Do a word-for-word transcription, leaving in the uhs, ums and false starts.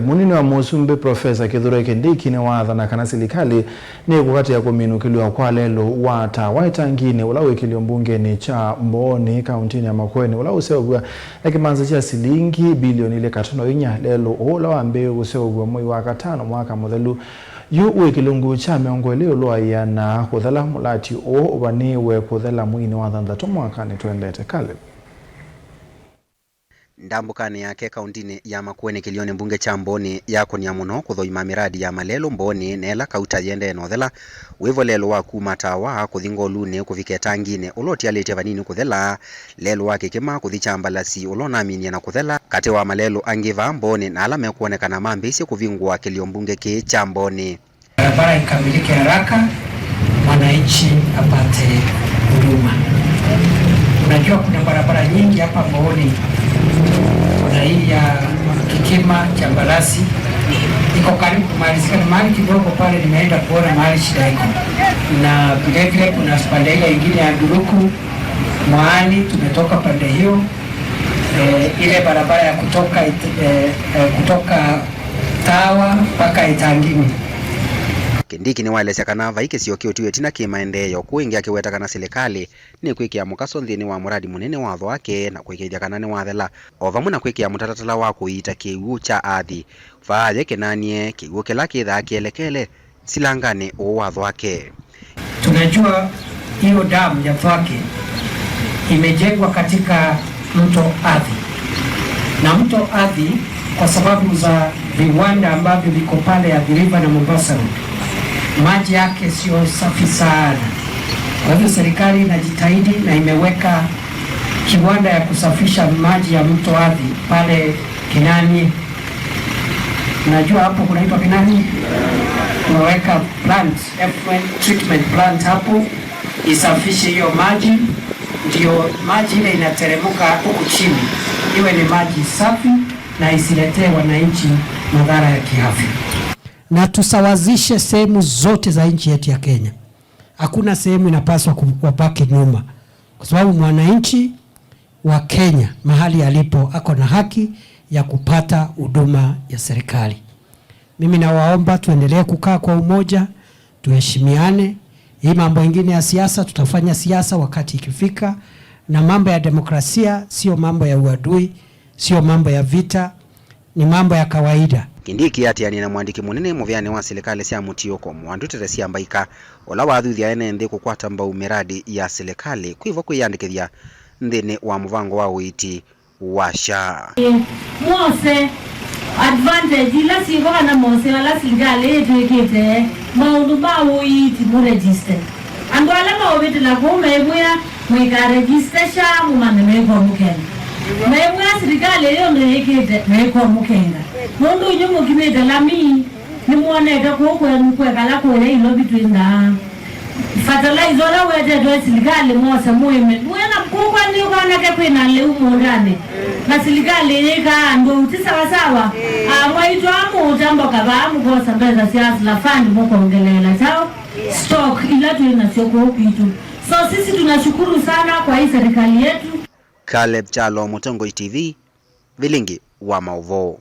Mũnini wa mũsumbĩ Profesa Kithure Kindiki nĩwaathana kana silikalĩ nĩkũkatĩa kũminũkĩlw'a kwa lelũ wa tawa ĩtanginĩ ũla wĩ kĩlio mbungenĩ kya Mbooni kauntinĩ ya Makueni, ũla ũseũvw'a na kĩmanza kya silingi bilioni ilĩ katono inya. Lelũ ũũ ũla wambĩĩe kũseũvw'a mwei wa katano mwaka mũthelu yu wĩ kĩlungu kya mĩongo ĩlĩ ĩũlũ wa ĩana kũthela. Mũlati ũũ ũvanĩĩwe kũthela mweinĩ wa thanthatũ mwakanĩ twendete. Caleb. Ndambũkanĩ yake kauntinĩ ya Makueni kĩlionĩ mbunge kya Mbooni yakũnĩa mũno kũthoima mĩradi ya malelũ Mbooni, na ĩla kauta yĩendee na ũthela, wĩvo lelũ wa kuma tawa kũthi ngolunĩ kũvika ĩtanginĩ ũla ũtialĩtye vanini kũthela, lelũ wa Kĩkĩma kũthi Kya Mbalasi ũla ũnaminie na kũthela katĩ wa malelũ angĩ vaa Mbooni na ala mekwonekana mambĩĩsye kũvingũa kĩlio mbunge kĩĩ kya Mbooni. Barabara ikamilike haraka, mwananchi apate huduma. Unajua kuna barabara nyingi hapa Mbooni, kuna hii ya Kikima, Chambarasi, iko karibu kumalizika, na mahali kidogo pale nimeenda kuona mahali shida iko, na vile vile kuna pande ile ingine ya Duruku, Mwaani, tumetoka pande hiyo. Eh, ile barabara ya kutoka it-, eh, eh, kutoka Tawa mpaka Ĩtangini. Kindiki nĩwaelesya kana vai kĩsio kĩũtiwe ĩtina kĩ maendeeo, kũu ĩngĩ akĩweta kana silikalĩ nĩkwĩkĩa mũkaso nthĩnĩ wa mũradi mũnene wa Thwake na kũĩkĩĩthya kana nĩwathela, o vamwe na kwĩkĩa mũtalatala wa kũiita kĩw'ũ kya Athi. Vaaye kĩnanie kĩw'ũ kĩla kĩthaa kĩelekele silanganĩ ũũ wa Thwake. Tunajua hiyo damu ya Thwake imejengwa katika mto Athi. Na mto Athi, kwa sababu za viwanda ambavyo viko pale Athi River na Mombasa Road, maji yake sio safi sana. Kwa hivyo serikali inajitahidi na imeweka kiwanda ya kusafisha maji ya mto Athi pale Kinanie. Unajua hapo kunaitwa Kinanie? Tumeweka plant, effluent treatment plant hapo, isafishe hiyo maji, ndio maji ile inateremka huku chini iwe ni maji safi na isiletee wananchi madhara ya kiafya. Na tusawazishe sehemu zote za nchi yetu ya Kenya. Hakuna sehemu inapaswa ku-, wabaki nyuma, kwa sababu mwananchi wa Kenya mahali alipo ako na haki ya kupata huduma ya serikali. Mimi nawaomba tuendelee kukaa kwa umoja, tuheshimiane. Hii mambo ingine ya siasa, tutafanya siasa wakati ikifika, na mambo ya demokrasia sio mambo ya uadui, sio mambo ya vita, ni mambo ya kawaida. Kindiki atianie na mwandĩki mũnene mũvĩanĩ wa silikalĩ sya mũtiũko, Mwandu Teresia Mbaika, ũla wathuthya ene nthĩ kũkwata mbau mĩradi ya silikalĩ, kwĩvo kwĩyandĩkĩthya nthĩnĩ wa mũvango wa ũiiti wa SHA. Mwose advantage ila syĩvo kana moseo ala silikalĩ ĩtwĩkĩte maũndũ ma ũiiti mũ register. Andũ ala maũvĩtĩla kũu meimwĩa, "Mũikaregister SHA, mũmanye meĩkwa mũkenga." Meimwĩa silikalĩ ĩyo ndĩĩkĩte, meĩkwa mũkenga. Nũndũ inyw'ĩ mũkinyĩte Lami, nĩmwonete kũu kwenyu kwekala kũya Ilovi twĩndaa. Fertilizer ũla wetetwe silikalĩ mwose mũĩme. Mwĩna kũkwa nĩ kwanake kwĩna lĩu mũũndanĩ. Na silikalĩ yĩkaa andũ ti sawasawa. Amwaitwa mũũta mboka vaa mũkosa mbesa sya Hustler Fund mũkongeleela kyaũ stock ila twĩ nasyo kũu kwitũ. So sisi tunashukuru sana kwa hii serikali yetu. Caleb Kyalo, Mũtongoi T V, Vilingi wa Maũvoo.